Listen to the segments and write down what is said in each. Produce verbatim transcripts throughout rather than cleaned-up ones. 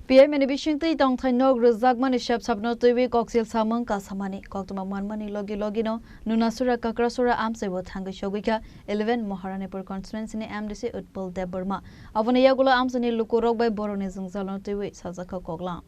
P M ni bisingtwi tongthai nok rwjakmani sep sapno twiwi koksil samung kasamani koktwma manmani logi logino Nunasura Kakrasura amchaibo thangwi sogwikha eleven Maharanipur constituency ni M D C Utpal Debbarma. Aboni yagulo amchaini lukurok bai borokni jwngjalo twiwi sajakha koklam.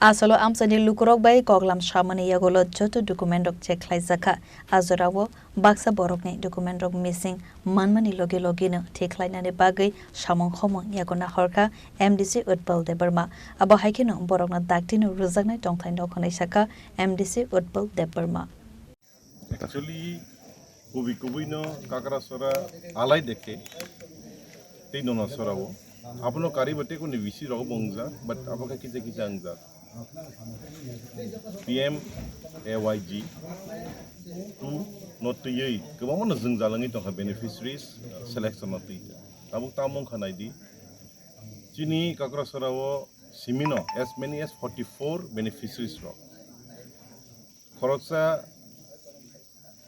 Asalo amchaini lukurok bai koklam samani yagulo joto document rok check khlaijakha. A jorao baksa borokni document rok missing manmani logi logino thik khlainani bagwi samung homung yago nahorkha M D C Utpal Debbarma. Abo hai kheno borokno daktino rwjaknai tongthai nok hwnwi sakha M D C Utpal Debbarma. Actually, kubui kubui no Kakrasora alai dekhe, tei Nunasora o. Abono kariba tei kuni V C rok bo wngjak, but abo khe kisa kisa wngjak. P M A Y G two no twiwi kwbangma no jwngjal wngwi tongkha beneficiaries selection no twi. Tabuk tamo wngkha naidi. Chini Kakrasora o simino as many as forty-four beneficiaries rok. Khoroksa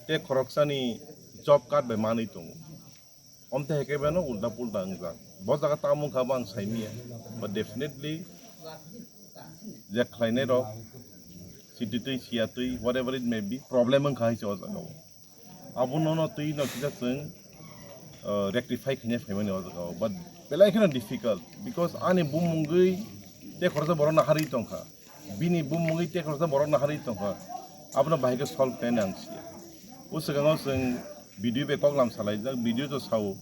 tei khoroksani job card bai manwi tongo. Omte hai khe beno ulta pulta wngjak. Bo jaga tamo wngkha bo ang saimanya. But definitely je khlainai rok sititwi siyatwi whatever it may be problem wngkha hai se o jaga o. Abono no twi no kisa chwng, uh, rectify khaina phaimani o jaga o. But belai kheno difficult because ani bumungwi tei khoroksa borok naharwi tongkha. Bini bumungwi tei khoroksa borok naharwi tongkha. Abono bahai khe solve khainani ang siya. O swkango chwng B D O bai koklam salaijak, B D O to sao.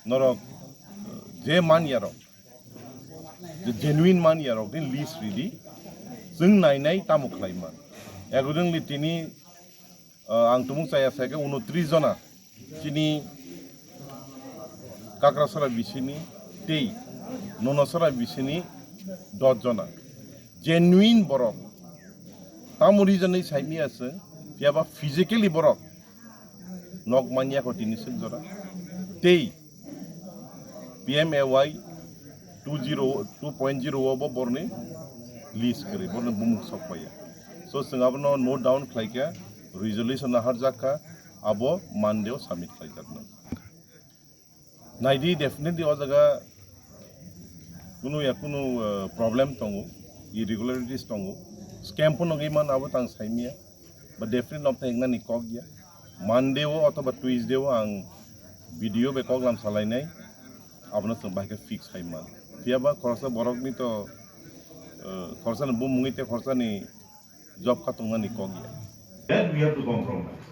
Norok, uh, je manya rok, je genuine manya rok ni list ridi. Chwng nainai tamo khlai man. Accordingly tini, uh, ang tumung chaya sai khe unotris jona. Chini Kakrasora bisini tei Nunasora bisini dos jona. Genuine borok. Tamo reason ni saimanya se, phiyaba physically borok nok manya ko tini sik jora. Tei P M A Y two zero, two point zero o bo borni list kwrwi, borni bumung sok paiya. So, chwng abono note down khlai kha, resolution naharjak kha, abo Monday o submit khlaijaknai. Naidi, definitely o jaga kunu ya kunu, uh, problem tongo, irregularities tongo, scam phano wngwi mano abo tang saimanya, but definitely nokthai wngnani kok ya. Monday o othoba Tuesday o ang B D O bai koklam salainai, abono chwng bahai khe fix khai man. Phiyaba khoroksa borokni to, uh, khoroksani bumungwi tei khoroksani job kha tongnani kok ya. That we have to compromise.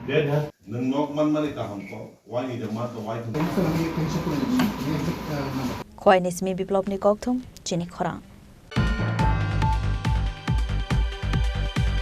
That has nwng nok manmani kaham kok, why ni the month of why. Khowai ni simi Biplopni kokthum, chini khorang.